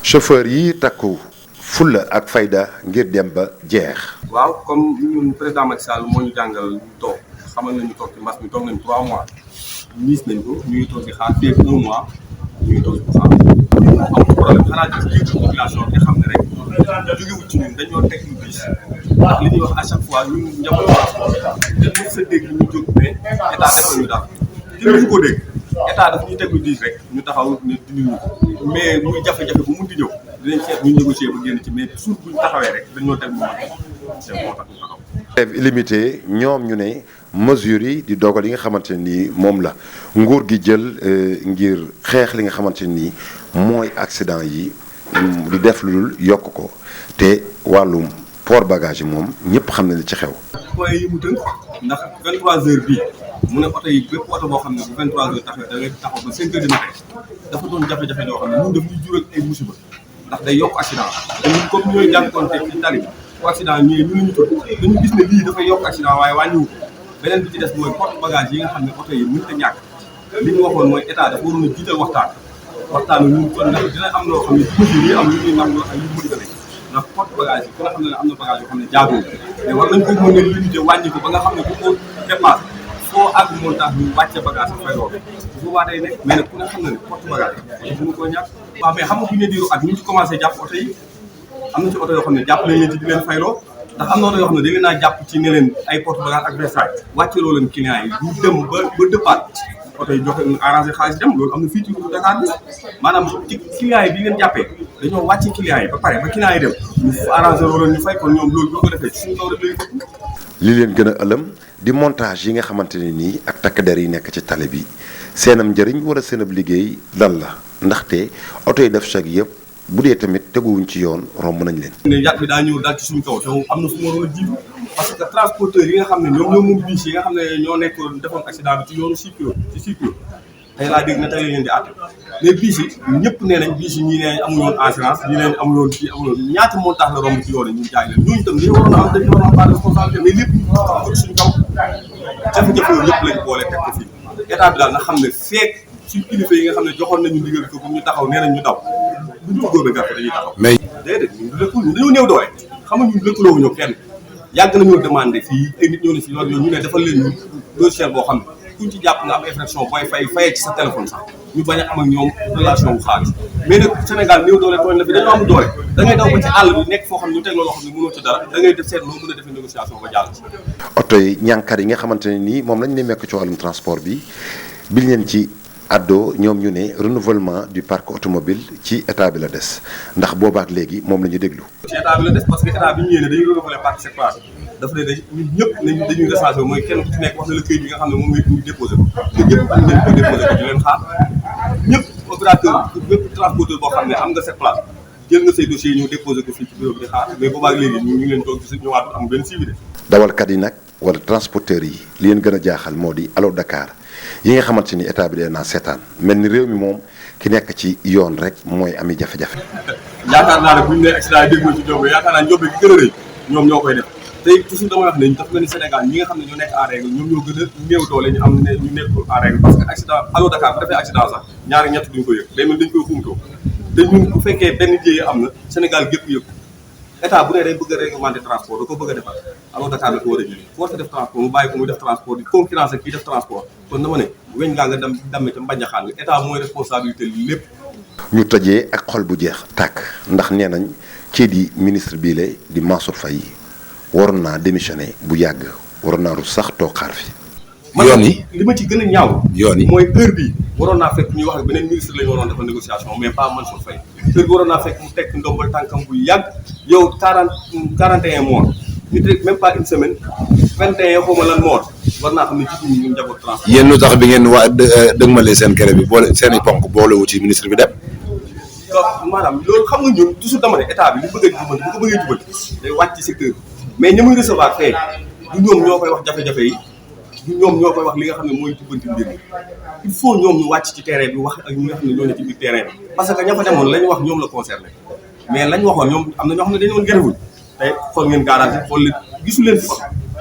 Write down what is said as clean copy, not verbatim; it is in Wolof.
chauffeur yi takku fulla ak fayda ngir dem ba jeex. waaw comme ñun président Macky Sall moo ñu jàngal ñu toog xamal nañu toog ci mbas mi toog nañu 3 mois miis nañ ko ñu ngi toog di xaar fii 1 mois ñu ngi toog di xaar ñun amul problème xanaa ci biir population bi xam ne rek jógewul ci ñun dañoo teg lu diis ndax li ñuy wax à chaque fois ñun njaboot transport te mos sa dégg ñu jóg ne état def ñu daal jëluñu ko dégg état daf ñuy teg lu diis rek ñu taxaw ne dindi ñu ko mais muy jafe-jafe bu mun di ñëw dinañ seet ñu négocier ba génn ci mais suuf bu ñu taxawee rek dañoo teg lu mat te moo tax ñu taxaw. grève illimité ñoom ñu ne mesures yi di dogal yi nga xamante nii moom la nguur gi jël ngir xeex li nga xamante nii mooy accident yi di def lu dul yokk ko te wàllum port bagage yi moom ñëpp xam ne li ci xew. point yi mu tënk ndax 23h bii mu ne oto yi bépp oto boo xam ne bu 23h taxawee da ngay taxaw ba 5h du matin dafa doon jafe-jafe yoo xam ne ñun daf ñuy jural ay musiba ndax day yokk accident te ñun comme ñooy jànkuwante ci tali bi bu accident ñëwee ñu ñu tudd dañu gis ne lii dafay yokk accident waaye wàññiwu ko beneen bi ci des mooy porte bagage yi nga xam ne oto yi mënut a ñàkk li ñu waxoon mooy état dafa waroon a jiital waxtaan ñun kon nag dina am loo xam ne ci mesures yi am lu ñuy nangu ak yu mën a nekk ndax porte bagage yi ku nga xam ne am na bagage yoo xam ne jaagoo mais war nañ ko mën a limité wàññi ko ba nga xam ne bu ko dépassé foo àgg montage ñu wàcce bagage ak fay loolu bu boobaa day nekk mais nag ku ne xam na ne porte bagage yi mënu koo ñàkk waaw mais xam nga bu ñu diiru at ñu ci commencé jàpp oto yi am na ci oto yoo xam ne jàpp nañ leen ci di leen fayloo ndax am na oto yoo xam ne da ngeen naa jàpp ci ne leen ay porte bagage ak versailles wàcceloo leen client yi ñu dem ba dëppaat oto yi joxe arrangé xaalis dem loolu am na fii ci Dakar bi maanaam ci client yi bi leen jàppee dañoo wàcce client yi ba pare ba client yi dem ñu arrangé loolu ñu fay kon ñoom loolu bu ko defee suñu kaw rek lay fëpp. li leen gën a ëlëm di montage yi nga xamante ne nii ak takk der yi nekk ci tali bi seenam njëriñ wala seenab liggéey lan la ndaxte oto yi def chèque yëpp bu dee tamit teguwuñ ci yoon romb nañ leen. ne yàq bi daa ñëw daal ci suñu kaw te am na fu mu waroon a jiitu parce que transporteurs yi nga xam ne ñoom ñoo moom biis yi nga xam ne ñoo nekkoon defoon accident bi ci yoonu Sipio ci Sipio tey laa dégg na tey la leen di àtte mais biis yi ñëpp nee nañ biis yi ñii nee nañ amuñu woon assurance ñii nee nañ amuñu woon kii amuñu woon ñaata montage la romb ci yoon yi ñu jaay leen ñooñu tam dañu waroon a am dañu waroon a am pas de responsabilité mais lépp ñu suñu kaw jafe-jafe yooyu yëpp lañ boole teg ko fii état bi daal na xam ne feek suñu kilifa yi nga xam ne joxoon nañu ndigal ko ñu taxaw nee nañ ñu daw duñ ci góobe gàtt dañuy taxaw mais déedéet ñun lëkkul ñu dañoo néew doole xam nga ñun lëkkuloowuñu kenn yàgg nañoo demandé fii ay nit ñoo ne si yoon ñu ne defal leen ñu logiciel boo xam ne kuñ ci jàpp nga am infraction booy fayee ci sa téléphone sax ñu bañ a am ak ñoom relation wu xaalis mais nag Sénégal néew doole tooñ la fi dañoo am doole da ngay daw ba ci àll bi nekk foo xam ne ñu teg loo xam ne mënoo ci dara da ngay def seet loo mën a defee négociation ba jàll ci oto yi ñànkar yi nga xamante ne nii moom lañ ne mekk ci wàllum transport bi biñ leen ci addo ñoom ñu ne renouvellement du parc automobile ci état bi la des ndax boobaak léegi moom la ñu déglu. ci état bi la des parce que état bi ñu ñëwee ne dañuy renouveler parc cette place dafa ne ñun ñëpp dañuy recensé mooy kenn ku ci nekk wax na la këyit bi nga xam ne moom ngay indi déposé ko te ñëpp dañ leen ko déposé ko di leen xaar ñëpp opérateur bépp transporteur boo xam ne am nga cette place jël nga say dossiers ñëw déposé ko fii ci bureau bi di xaar mais boobaak léegi ñu ngi leen toog gis ñëwaat am benn suivi de. dawalkat yi nag wala transporteurs yi li leen gën a jaaxal moo di Allo Dakar yi nga xamante ni état bi dee naa seetaan mel ni réew mi moom ki nekk ci yoon rek mooy ami jafe-jafe. yaakaar naa ne bu ñu nee accident yi déggoo ci Diourbel yaakaar naa Diourbel gi gën a rëy ñoom ñoo koy def tey toujours damay wax ne dafa mel ni Sénégal ñi nga xam ne ñoo nekk en règle ñoom ñoo gën a néew doole ñu am ne ñu nekkul en règle parce que accident Allo Dakar bu defee accident sax ñaari ñett duñ ko yëg day mel dañ koy xumtoo te ñun bu fekkee benn jéyee am na Sénégal gépp yëg état bu ne day bëgg a réglementer transport da ko bëgg a defar Allo Dakar la ko war a jëlee ku war a def transport mu bàyyi ko muy def transport di concurrence ak kii def transport kon dama ne weñ ngaa nga dem damme te mbañaxaan nga état mooy responsabilité lépp. ñu tëjee ak xol bu jeex tàkk ndax nee nañ kii di ministre bii la di Mansour Faye waroon naa démissionné bu yàgg waroon naa rus sax toog xaar fi. yoon yi li ma ci gën a ñaaw. yoon yi mooy heure bii waroon naa fekk ñuy wax ak beneen ministre la ñu waroon defal négociation mais pas Mansour Faye heure bi waroon naa fekk mu tekk ndombal tànkam bu yàgg yow 41 morts ñu teg même pas une semaine 21 xaw ma lan morts war naa xam ne jiitu ñu njaboot transport. yéen lu tax bi ngeen waa dëgmale seen kere bi boole seen i ponk boolewu ci ministre bi dem. donc maanaam loolu xam nga ñun toujours dama ne état bi li bëgg a jubal bu ko bëggee jubal day wàcc ci secteur bi mais ñi muy recevoir tey du ñoom ñoo koy wax jafe-jafe yi du ñoom ñoo koy wax li nga xam ne mooy jubbanti mbir mi il faut ñoom ñu wàcc ci terrain bi wax ak ñi nga xam ne ñoo ne ci biir terrain bi parce que ña fa demoon la ñu wax ñoom la concerné mais lañ waxoon ñoom am na ñoo xam ne dañu woon gërëwuñ tey xool ngeen garage xool leen gisu leen fi